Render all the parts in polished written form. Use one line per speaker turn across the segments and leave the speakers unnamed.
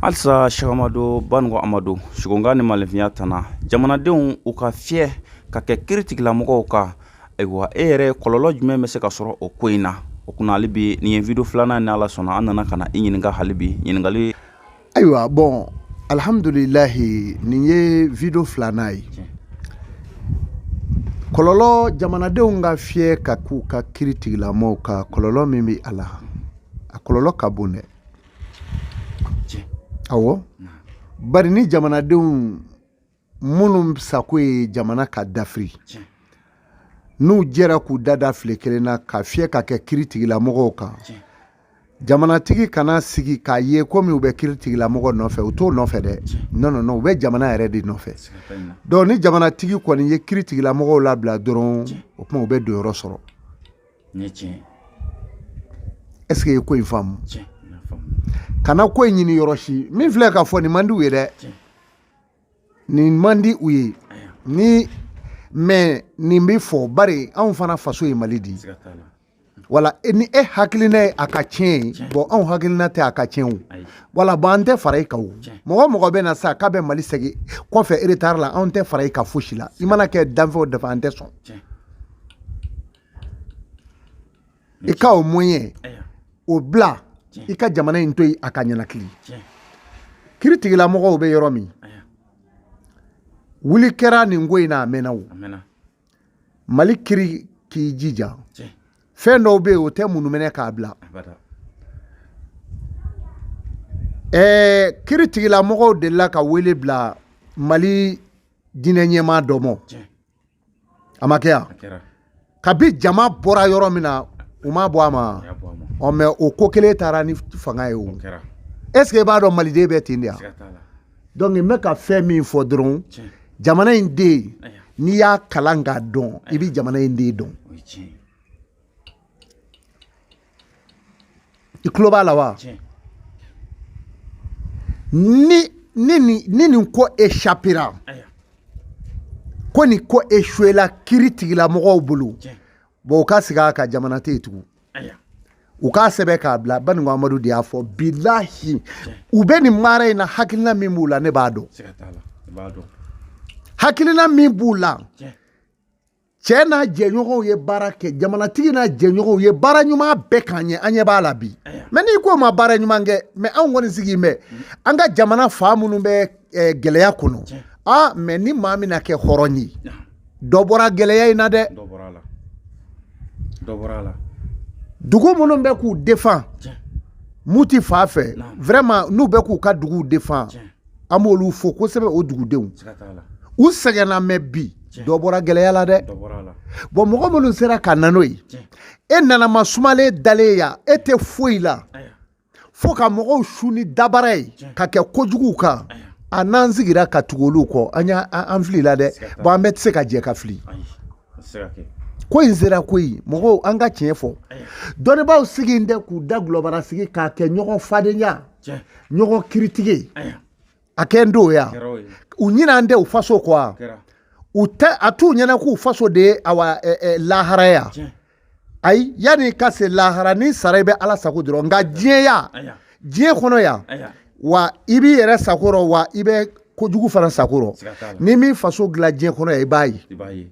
Halisa Sɛki Amadu Banugo Amadu Sugunkan ni maninfinya tana jamanadenw u ka fiyɛ ka kɛ kiiritigɛlamɔgɔw kan. Ayiwa, e yɛrɛ kɔlɔlɔ jumɛn bɛ se ka sɔrɔ o ko in na? O kunna hali bi nin ye video filanan ni Ala sɔnna an nana ka na i ɲininka hali bi ɲininkali.
Ayiwa, bon, alhamdulilahi, nin ye video filanan ye. Kɔlɔlɔ, jamanadenw ka fiyɛ ka k'u ka kiri tigilamɔgɔw ka kɔlɔlɔ min bɛ a la, a kɔlɔlɔ ka bon dɛ. Awɔ, bari ni jamanadenw minnu sago ye jamana ka dafiri, n'u jɛra k'u da da file kelen na ka fiyɛ ka kɛ kiri tigilamɔgɔw kan, jamanatigi kana sigi k'a ye komi u bɛ kiri tigilamɔgɔ nɔfɛ. U t'o nɔfɛ dɛ, non, non, non, u bɛ jamana yɛrɛ de nɔfɛ. Donc ni jamanatigi kɔni ye kiri tigilamɔgɔw labila dɔrɔn, o tuma u bɛ donyɔrɔ sɔrɔ. Est ce que i ye ko in faamu? Kana ko in ɲini yɔrɔ si. Min filɛ ka fɔ nin man di u ye dɛ, nin man di u ye ni, mais nin bɛ fɔ, bari anw fana faso ye Mali di. Wala ni e hakilina ye a ka tiɲɛ ye, bon, anw hakilina tɛ a ka tiɲɛ o. Wala, bon, an tɛ fara i kan o. Mɔgɔ mɔgɔ bɛ na sa k'a bɛ Mali segin kɔfɛ retard la, anw tɛ fara i kan fosi la. I mana kɛ danfɛn o danfɛn, an tɛ sɔn. I ka o moyen o bila, i ka jamana in to yen a ka ɲɛnakili. Kiri tigilamɔgɔw bɛ yɔrɔ min, wuli kɛra nin ko in na, a mɛnna o. Mali kiri k'i jija, fɛn dɔw bɛ yen, o tɛ munumɛnɛ k'a bila. Kiri tigilamɔgɔw delila ka wele bila Mali diinɛ ɲɛmaa dɔ ma, a ma kɛ yan? Kabi jama bɔra yɔrɔ min na, u ma bɔ a ma. Ɔ, mais o ko kelen taara ni fanga ye o. Est ce que i b'a dɔn maliden bɛ ten de yan? Donc n bɛ ka fɛn min fɔ dɔrɔn, jamana in den, n'i y'a kalan k'a dɔn, i bɛ jamana in den dɔn. I tulo b'a la wa? Ni ni ni nin ko échappera, ko nin ko échoué la kiri tigilamɔgɔw bolo, bon, u ka segin a kan, jamana tɛ yen tugun. U k'a sɛbɛn k'a bila. Baninko Amadu de y'a fɔ. Bilahi, u bɛ nin mara in na, hakilina min b'u la, ne b'a dɔn. Hakilina min b'u la, cɛ n'a jɛɲɔgɔnw ye baara kɛ, jamanatigi n'a jɛɲɔgɔnw ye baara ɲuman bɛɛ k'an ɲɛ, an ɲɛ b'a la bi. Mais n'i ko ma baara ɲuman kɛ, mais anw kɔni sigi bɛ an ka jamana fa minnu bɛ gɛlɛya kɔnɔ. Aa, mais ni maa min na kɛ hɔrɔn ye, dɔ bɔra gɛlɛya in na dɛ. Dugu minnu bɛ k'u défend Muti fa fɛ, vraiment, n'u bɛ k'u ka duguw défend, an b'olu fo kosɛbɛ. O dugudenw, u sɛgɛnna, mais bi dɔ bɔra gɛlɛya la dɛ. Bon, mɔgɔ minnu sera ka na n'o ye, e nana ma sumalen dalen yan, e tɛ foyi la fo ka mɔgɔw su ni dabara ye ka kɛ kojuguw kan. A n'an sigira ka tugu olu kɔ, an y'a an filila dɛ. Bon, an bɛɛ tɛ se ka jɛ ka fili. Ko in sera koyi, mɔgɔw, an ka tiɲɛ fɔ. Dɔnnibaaw sigi tɛ k'u da gulɔbara sigi k'a kɛ ɲɔgɔn fadenya, ɲɔgɔn kiritigi a kɛ n don ya. U ɲinɛ tɛ u faso kɔ wa? U tɛ a t'u ɲɛna k'u faso de ye awa lahara ya? Ayi, yanni ka se lahara ni sara, i bɛ Ala sago dɔrɔn. Nka diɲɛ ya, diɲɛ kɔnɔ yan wa, i b'i yɛrɛ sago rɔ wa, i bɛ kojugu fana sago rɔ. Ni min faso dilan diɲɛ kɔnɔ yan, i b'a ye.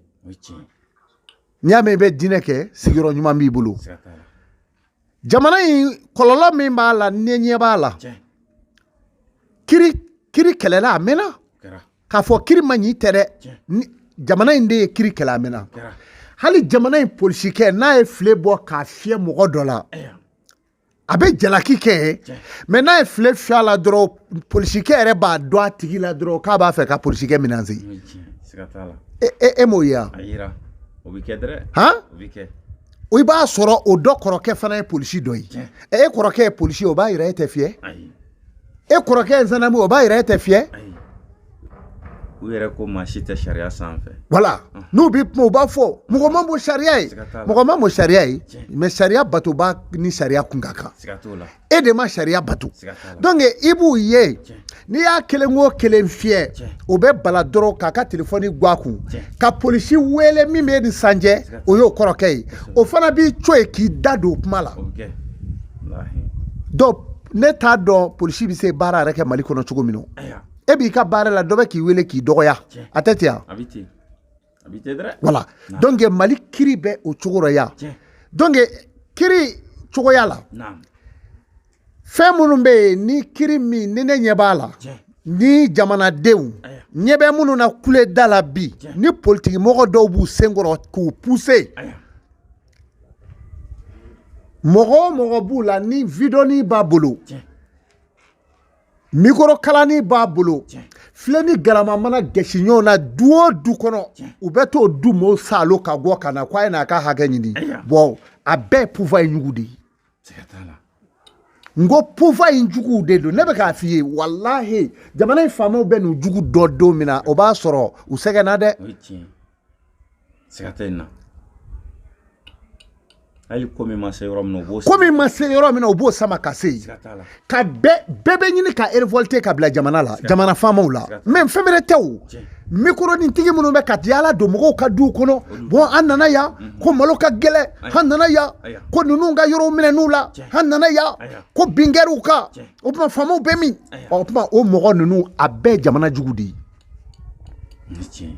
N'i y'a mɛn i bɛ diinɛ kɛ, sigiyɔrɔ ɲuman b'i bolo. Jamana in kɔlɔlɔ min b'a la, ne ɲɛ b'a la. Kiri kiri kɛlɛla a mɛnna. K'a fɔ kiri ma ɲi tɛ dɛ, jamana in de ye kiri kɛlɛ a mɛnna. Hali jamana in polisikɛ, n'a ye file bɔ k'a fiyɛ mɔgɔ dɔ la, a bɛ jalaki kɛ, mais n'a ye file fiyɛ a la dɔrɔn, polisikɛ yɛrɛ b'a dɔn a tigi la dɔrɔn k'a b'a fɛ ka polisikɛ menacer. E m'o ye wa? Han, i b'a sɔrɔ o dɔ kɔrɔkɛ fana ye polisi dɔ ye. E kɔrɔkɛ ye polisi ye, o b'a yira e tɛ fiyɛ. E kɔrɔkɛ ye gendarme, o b'a yira e tɛ fiyɛ.
U yɛrɛ ko maa si tɛ sariya sanfɛ.
Wala n'u bɛ kuma, u b'a fɔ mɔgɔ man bon sariya ye, mɔgɔ man bon sariya ye, mais sariya batoba ni sariya kun ka kan. E de ma sariya bato. Donc i b'u ye, n'i y'a kelen o kelen fiyɛ, o bɛ bala dɔrɔn k'a ka telefɔni bɔ a kun ka polisi wele min bɛ ni sanjɛ, o y'o kɔrɔkɛ ye, o fana b'i co ye k'i da don kuma la. Donc Ne t'a dɔn polisi bɛ se baara yɛrɛ kɛ Mali kɔnɔ cogo min na. E b'i ka baara la, dɔ bɛ k'i wele k'i dɔgɔya, a tɛ ten wa? Voilà, donc Mali kiri bɛ o cogo rɔ yan. Donc kiri cogoya la, fɛn minnu bɛ yen ni kiri min ni ne ɲɛ b'a la, ni jamanadenw ɲɛ bɛ minnu na kule da la bi, ni politikimɔgɔ dɔw b'u senkɔrɔ k'u pousser, mɔgɔ o mɔgɔ b'u la ni vidoni b'a bolo, mikoro kalani b'a bolo, filɛ ni galama mana gɛsi ɲɔgɔn na du o du kɔnɔ, u bɛ t'o du mɔɔw salo ka bɔ ka na k'a ye n'a ka hakɛ ɲini. Bon, a bɛɛ ye pouvoir in jugu de ye. N ko pouvoir in juguw de don. Ne bɛ k'a f'i ye, walahi, jamana in faamaw bɛ n'u jugu dɔ don min na, o b'a sɔrɔ u sɛgɛnna dɛ.
Siga tɛ nin na. Hali ko min ma se yɔrɔ min na, u b'o
ko min ma se yɔrɔ min na, u b'o sama ka se yen, ka bɛɛ bɛ ɲini ka révolter ka bila jamana la, jamana faamaw la. Mais fɛn wɛrɛ tɛ o, mikoronin-tigi minnu bɛ ka yaala don mɔgɔw ka duw kɔnɔ. Bon, an nana yan ko malo ka gɛlɛn, an nana yan ko ninnu ka yɔrɔw minɛn'u la, an nana yan ko bin kɛr'u kan. O tuma faamaw bɛ min? O tuma o mɔgɔ ninnu, a bɛɛ jamana jugu de ye.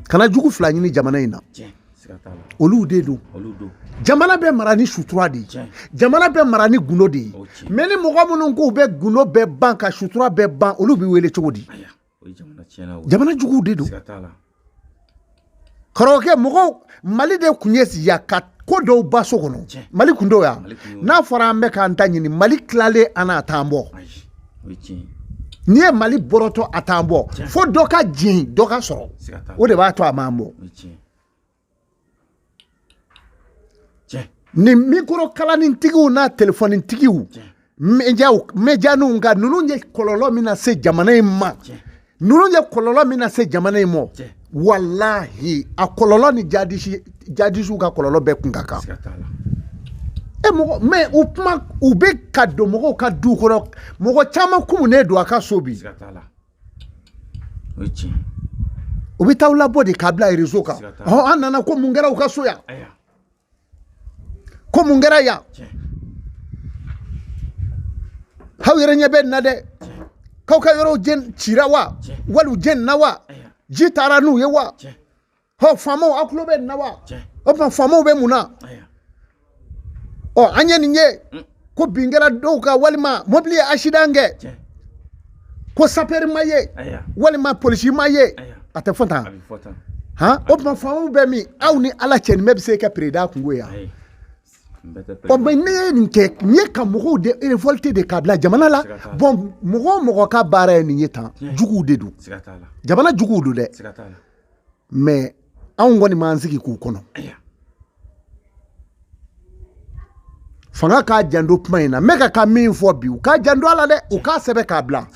Kana jugu fila ɲini jamana in na, olu de don. Jamana bɛ mara ni sutura de ye, jamana bɛ mara ni gundo de ye. Mais ni mɔgɔ minnu k'u bɛ gundo bɛɛ ban ka sutura bɛɛ ban, olu bɛ wele cogo di? Jamana juguw de don. Kɔrɔkɛ, mɔgɔw, Mali de tun ye yan ka ko dɔw ba so kɔnɔ. Mali kun dɔw yan, n'a fɔra an bɛ k'an ta ɲini, Mali tilalen an n'a t'an bɔ. N'i ye Mali bɔrɔtɔ, a t'an bɔ fo dɔ ka jɛn, dɔ ka sɔrɔ, o de b'a to a m'an bɔ. Ni mikoro kalanintigiw n'a telefɔnitigiw, médianinw ka ninnu ye kɔlɔlɔ min lase jamana in ma, ninnu ye kɔlɔlɔ min lase jamana in ma, walahi, a kɔlɔlɔ ni jadisiw ka kɔlɔlɔ bɛɛ kun ka kan. E mɔgɔ, mais u kuma, u bɛ ka don mɔgɔw ka du kɔnɔ, mɔgɔ caman kumunen don a ka so bi. U bɛ taa labɔ de k'a bila réseau kan. Ɔhɔn, an nana ko mun kɛra u ka so yan, ko mun kɛra yan, aw yɛrɛ ɲɛ bɛ nin na dɛ, k'aw ka yɔrɔw jɛn cira wa, wali u jɛnina wa, ji taara n'u ye wa, hɔ faamaw aw tulo bɛ nin na wa, o tuma faamaw bɛ mun na? Ɔ, an ye nin ye ko bin kɛra dɔw kan, walima mobili ye accident kɛ, ko sapeur ma ye, walima polisi ma ye, a tɛ fɔ tan han. O tuma faamaw bɛ min? Aw ni Ala cɛ, nin bɛɛ bɛ se ka président kungo ye yan. Ɔ, mais ne ye nin kɛ, nin ye ka mɔgɔw de révolter de k'a bila jamana la. Bon, mɔgɔ o mɔgɔ ka baara ye nin ye tan, juguw de don, jamana juguw don dɛ. Mais anw kɔni m'an sigi k'u kɔnɔ. Fanga k'a janto kuma in na. N bɛ ka min fɔ bi, u k'a janto a la dɛ, u k'a sɛbɛn k'a bila.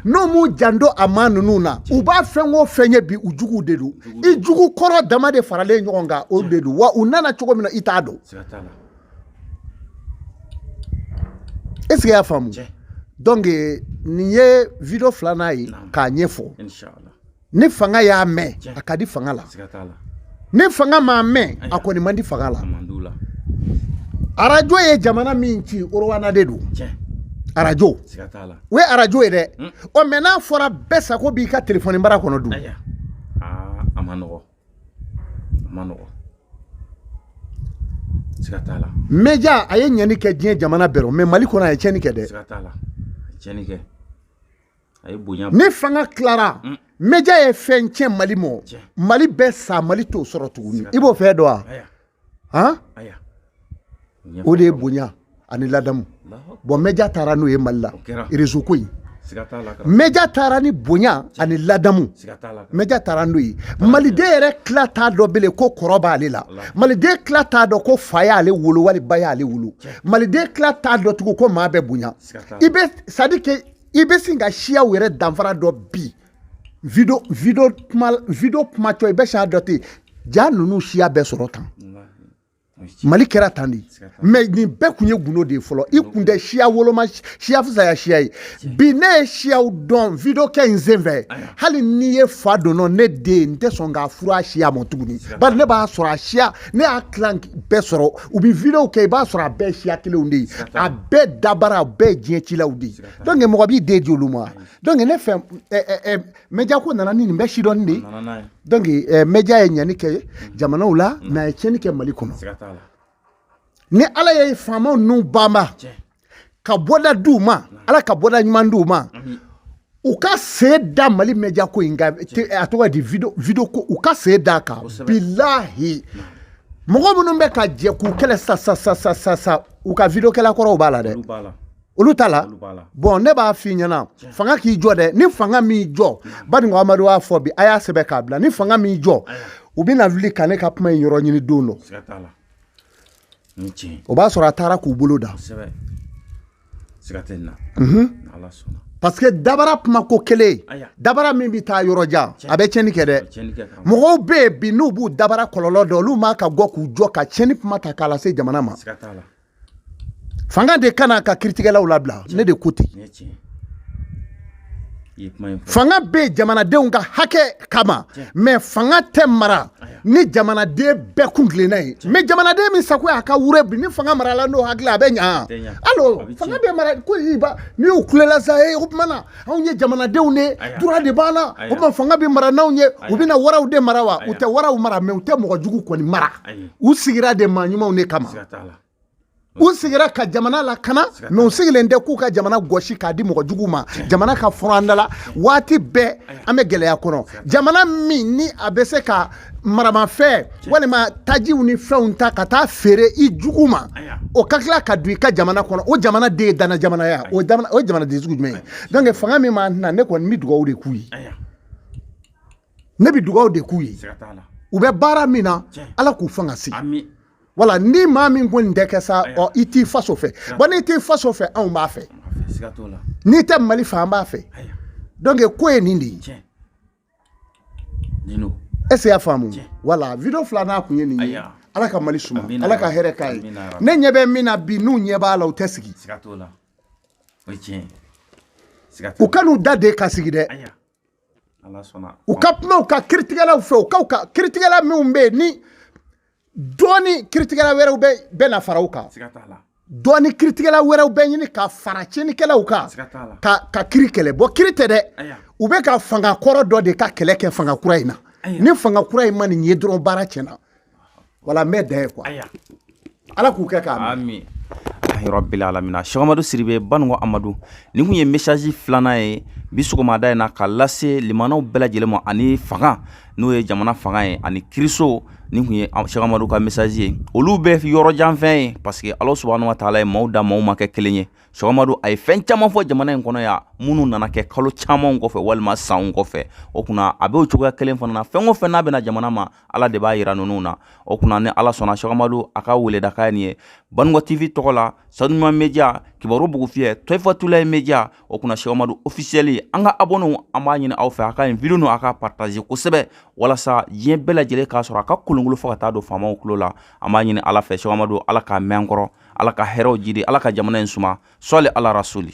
N'u m'u janto a maa ninnu na, u b'a fɛn o fɛn ye bi, u juguw de don. I jugu kɔrɔ dama de faralen ɲɔgɔn kan, o de don. Wa u nana cogo min na, i t'a dɔn. Est-ce que i y'a faamu? Donc nin ye vidéo filanan ye k'a ɲɛfɔ. Ni fanga y'a mɛn, a ka di fanga la. Ni fanga m'a mɛn, a kɔni man di fanga la. Arajo ye jamana min ci, Rwanda de don. Arajo, o ye arajo ye dɛ. Ɔ, mais n'a fɔra bɛɛ sago b'i ka telefɔni bara kɔnɔ dun.
A ma nɔgɔ, a ma nɔgɔ. Siga t'a la.
Média, a ye ɲɛni kɛ diɲɛ jamana bɛɛ rɔ, mais Mali kɔnɔ a ye tiɲɛni kɛ dɛ.
Siga t'a la, a ye tiɲɛni kɛ. A ye bonya.
Ni fanga tilara, média ye fɛn tiɲɛ Mali mɔ, Mali bɛɛ sa, Mali t'o sɔrɔ tuguni. I b'o fɛn dɔn wa? Han? O de ye bonya ani ladamu. Bon, média taara n'o ye Mali la, réseau ko in. Média taara ni bonya ani ladamu, média taara n'o ye. Maliden yɛrɛ tila t'a dɔn bele ko kɔrɔ b'ale la, maliden tila t'a dɔn ko fa y'ale wolo wali ba y'ale wolo, maliden tila t'a dɔn tugun ko maa bɛ bonya. I bɛ, c'est à dire que i bɛ sin ka siyaw yɛrɛ danfara dɔ bi. Vidéo kuma, vidéo kuma cɔ, i bɛ sin a dɔ ten, ja ninnu siya bɛɛ sɔrɔ tan. Mali kɛra tan de, mais nin bɛɛ kun ye gundo de ye fɔlɔ. I kun tɛ siya woloma, siya fisaya siya ye. Bi ne ye siyaw dɔn vidéo kɛ in sen fɛ. Hali n'i ye fa donnɔ ne den, n tɛ sɔn k'a furu a siya ma tuguni, bari ne b'a sɔrɔ a siya, ne y'a clan bɛɛ sɔrɔ. U bɛ vidéo kɛ, i b'a sɔrɔ a bɛɛ siya kelenw de ye, a bɛɛ dabara, a bɛɛ ye diɲɛ cilaw de ye. Donc mɔgɔ b'i den di olu ma. Donc ne fɛ, média ko nana ni nin bɛɛ sidɔnni de ye. Donc média ye ɲɛni kɛ jamanaw la, mais a ye tiɲɛni kɛ Mali kɔnɔ. Ni Ala ye faamaw ninnu banba ka bɔda d'u ma, Ala ka bɔda ɲuman d'u ma, u ka sen da Mali média ko in kan, a tɔgɔ di, vidéo ko, u ka sen da kan. Bilahi, mɔgɔ minnu bɛ ka jɛ k'u kɛlɛ sa sa sa sa sa sa, u ka vidéo kɛla kɔrɔw b'a la dɛ, olu ta la. Bon, ne b'a f'i ɲɛna, fanga k'i jɔ dɛ. Ni fanga m'i jɔ, Banikɔ Amadu b'a fɔ bi, a y'a sɛbɛn k'a bila, ni fanga m'i jɔ, u bɛna wuli ka ne ka kuma in yɔrɔ ɲini don dɔ. O b'a sɔrɔ a taara k'u bolo da, parce que dabara kuma ko kelen, dabara min bɛ taa yɔrɔ jan, a bɛ tiɲɛni kɛ dɛ. Mɔgɔw bɛ yen bi, n'u b'u dabara kɔlɔlɔ dɔn, olu m'a ka gɔ k'u jɔ ka tiɲɛni kuma ta k'a lase jamana ma. Fanga de kana ka kiritigɛlaw labila, ne de ko ten. Fanga bɛ jamanadenw ka hakɛ kama, mais fanga tɛ mara ni jamanaden bɛɛ kun tilenna ye. Mais jamanaden min sago y'a ka wure bi, ni fanga marala n'o hakili, a bɛ ɲa. Alo, fanga bɛ mara ko i ba n'i y'u kulela sa, o tuma na anw ye jamanadenw de, droit de b'an na. O tuma fanga bɛ mara n'anw ye, u bɛna waraw de mara wa? U tɛ waraw mara, mais u tɛ mɔgɔ jugu kɔni mara. U sigira de maa ɲumanw de kama, u sigira ka jamana lakana, mais u sigilen tɛ k'u ka jamana gosi k'a di mɔgɔ jugu ma. Jamana ka fɔrɔ la waati bɛɛ, an bɛ gɛlɛya kɔnɔ. Jamana min ni a bɛ se ka maramafɛn walima tajiw ni fɛnw ta ka taa feere i jugu ma, o ka tila ka don i ka jamana kɔnɔ, o jamana den ye danna jamanaya, o jamanaden sugu jumɛn ye? Donc fanga min b'an na, ne kɔni bɛ dugawu de k'u ye, ne bɛ dugawu de k'u ye. U bɛ baara min na, Ala k'u fanga se. Wala ni maa min ko nin tɛ kɛ sa, ɔ i t'i faso fɛ. Bon, n'i t'i faso fɛ, anw b'a fɛ. N'i tɛ Mali fɛ, an b'a fɛ. Donc ko ye nin de ye. Est-ce que y'a faamu? Wala vidéo filanan kun ye nin ye. Ala ka Mali suma, Ala ka hɛrɛ k'a ye. Ne ɲɛ bɛ min na bi, n'u ɲɛ b'a la, u tɛ sigi. U ka n'u da de ka sigi dɛ. U ka kuma u ka kiritigɛlaw fɛ, u ka kiritigɛla minnu bɛ yen ni dɔɔni, kiritigɛla wɛrɛw bɛ na fara u kan dɔɔni, kiritigɛla wɛrɛw bɛ ɲini ka fara tiɲɛnikɛlaw kan ka kiri kɛlɛ. Bɔn, kiri tɛ dɛ, u bɛ ka fanga kɔrɔ dɔ de ka kɛlɛ kɛ fanga kura in na. Ni fanga kura in ma nin ye dɔrɔn, baara tiɲɛna. Wala n bɛ dan ye quoi. Ala k'u kɛ k'a
mɛn. Rabbil alamina. Cheikh Amadu Sidibe, Banikɔ Amadu, nin kun ye message filanan ye bi sɔgɔmada in na ka lase limanaw bɛɛ lajɛlen ma ani fanga, n'o ye jamana fanga ye, ani kiriso. Nin kun ye Cheikh Amadu ka message ye. Olu bɛ yɔrɔ janfɛn ye, parce que Ala subahanahu wa taala ye maaw da, maaw ma kɛ kelen ye. Cheikh Amadu a ye fɛn caman fɔ jamana in kɔnɔ yan, minnu nana kɛ kalo caman kɔfɛ walima sanw kɔfɛ. O kunna a b'o cogoya kelen fana na, fɛn o fɛn n'a bɛna jamana ma, Ala de b'a yira ninnu na. O kunna ni Ala sɔnna, Cheikh Amadu a ka weledakan ye nin ye Banikɔ TV tɔgɔ la, Sanuɲuman Media, Kibaru Bugufiyɛ, Tɔyifatulayi Media. O kunna Cheikh Amadu officiel, an ka abonnéw, an b'a ɲini aw fɛ, a ka nin vidéo ninnu, a ka partager kosɛbɛ walasa diɲɛ bɛɛ lajɛlen k'a sɔrɔ, a ka kolonkolo fo ka taa don faamaw tulo la. An b'a ɲini Ala fɛ, Cheikh Amadu, Ala k'a mɛn an kɔrɔ, Ala ka hɛrɛw jidi, Ala ka jamana in suma. Sɔli ala rasuli.